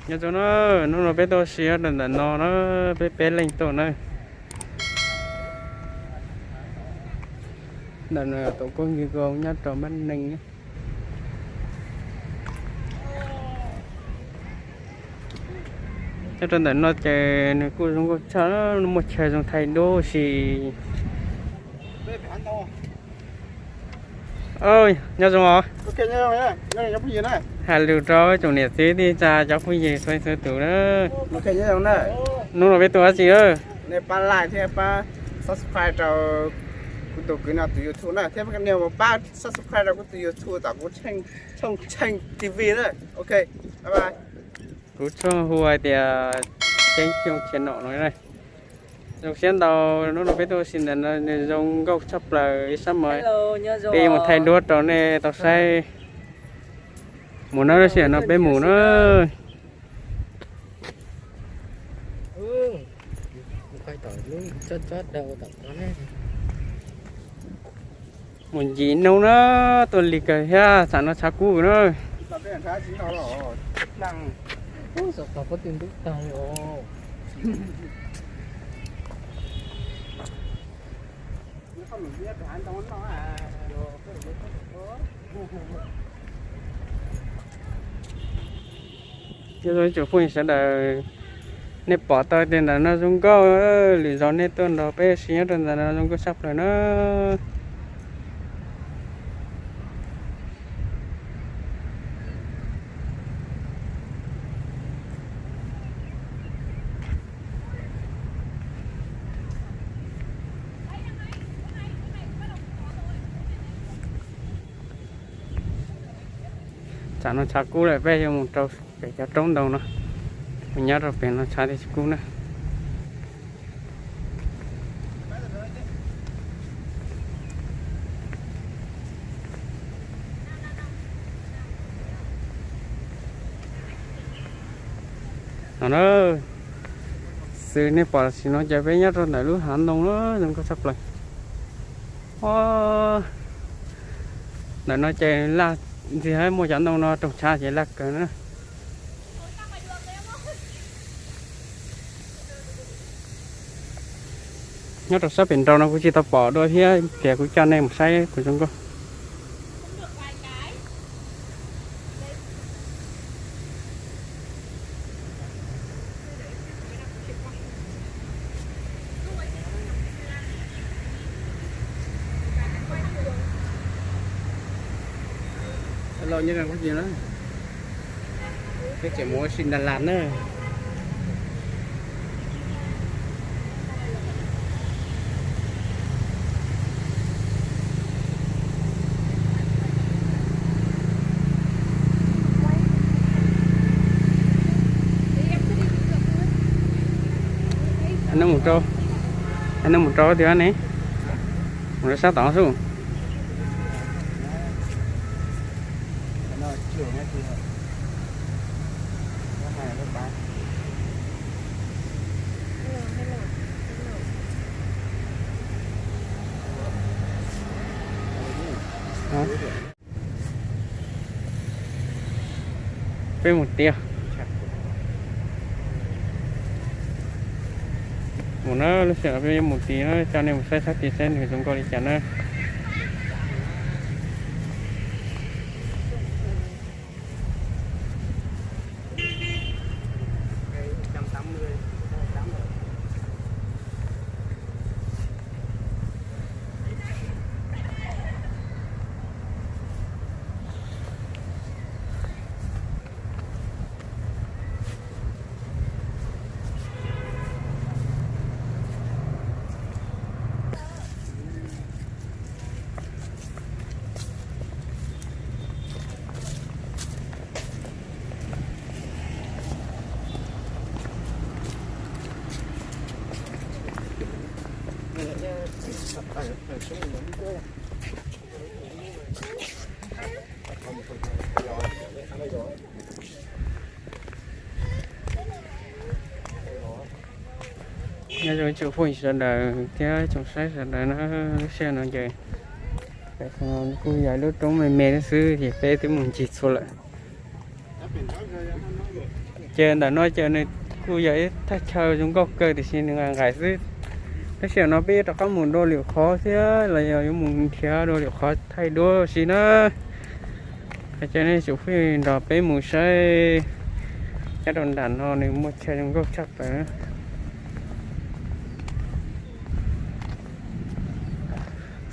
Nyob zoo na, hnub no peb tuaj ua si rau ntawm no na, peb peb leej tuaj na. Ntawm no yog tus koob yig zoo nyob rau Mab Neeg. Nyob rau ntawm no ces nws kuj zoo nkauj tshaj, muaj chaw zoo thaij duab si. Nyob zoo os. Hais lus rau tsoom niam txiv tij tsa cov phooj ywg txhua txhua tus na. Hnub no peb tuaj ua si na. Nej pab like thiab pab subscribe rau kuv tus kwv no tus YouTube na, thiab nej pab subscribe rau kuv tus YouTube tom kuv tshooj Tsheej T V na. Ok, bye bye. Kuv tshooj hu hais tias Ceeb Xyooj Channel no. Zoo siab ntau, hnub no peb tuaj ua si ntawm no nws zoo nkauj tshaj plaws ib sab mas peb yuav mus thaij duab rau nej tau saib. Mus na, lub sij hawm no peb mus na. Mus ncim noob na, tuaj lig kawg thiab, tsam no tshav kub na. Nyob zoo ib tsoom phooj ywg sawv daws, nej pom tau tias ntawm no zoo nkauj, lwm zaus nej tuaj nrog peb ua si nyob rau ntawm no zoo nkauj tshaj plaws na. Tsam no tshav kub lawm, peb yuav mus rau pem cov roob ntoo no, mus nyob rau pem no tshav thiaj tsis kub na. No na, xws nej pom tam sim no ces peb nyob rau ntawm lub hav ntoo na, zoo nkauj tshaj plaws. Ntawm no ces laj ntxiag, muaj cov ntoo no rooj tshav ces laj kawg na. Nyob rau sab pem nraud no kuv tsis tau pom dua thiab, ces kuv coj nej mus saib kuv zoo nkauj. Los nyob rau qhov twg na? Peb tseem mus ua si Đà Lạt na. Mus rau, mus rau twg ne? Mus rau sab tod xwb. Peb mus tiag. Mus na, lub sij hawm no peb yuav mus tid na, coj nej mus saib sab tid saib nws zoo nkauj li cas na. Nyob zoo ib tsoom phooj ywg sawv daws thiab tsoom saib sawv daws na, lub sij hawm no ces kuj yog lub roob me me xwb ces peb twb mus ncig txhua lawm. Ces ntawm no ces nws kuj yog ib thaj chaw zoo nkauj kawg tiam sis nws nqaim nqaim xwb. Tab sis no peb yuav rov qab mus dua lwm qhov thiab los yog yuav mus nrhiav dua lwm qhov thaij duab si na. Ces nej tsum fwj nrog peb mus saib nyob rau nram no nws muaj chaw zoo nkauj tshaj plaws.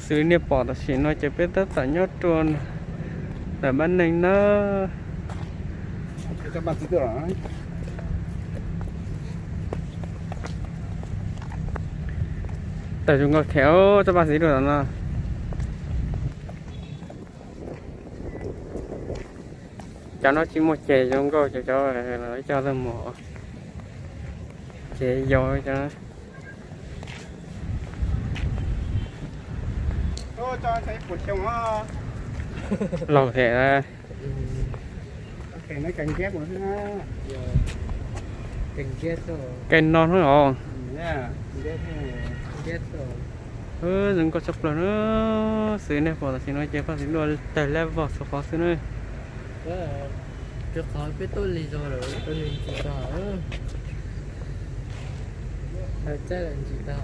Xws nej pom tam sim no ces peb tab tom nyob rua ntawm Pab Neeg na. Tawm zoo nkauj thiab, tsob paj xis duaj tom no. Cov no tsis muaj ceg zoo nkauj, cov cov coj tau mus ces yau cov. Laug thiab. Kev no hnub os. Zoo nkauj tshaj plaws na. Xws nej pom tam sim no ces paj xis duaj tawg lab vog txhua qhov xwb na. Rau qhov peb tuaj lig zog lawm rau nws ntsis tag, thaum caij lawm ntsis tag.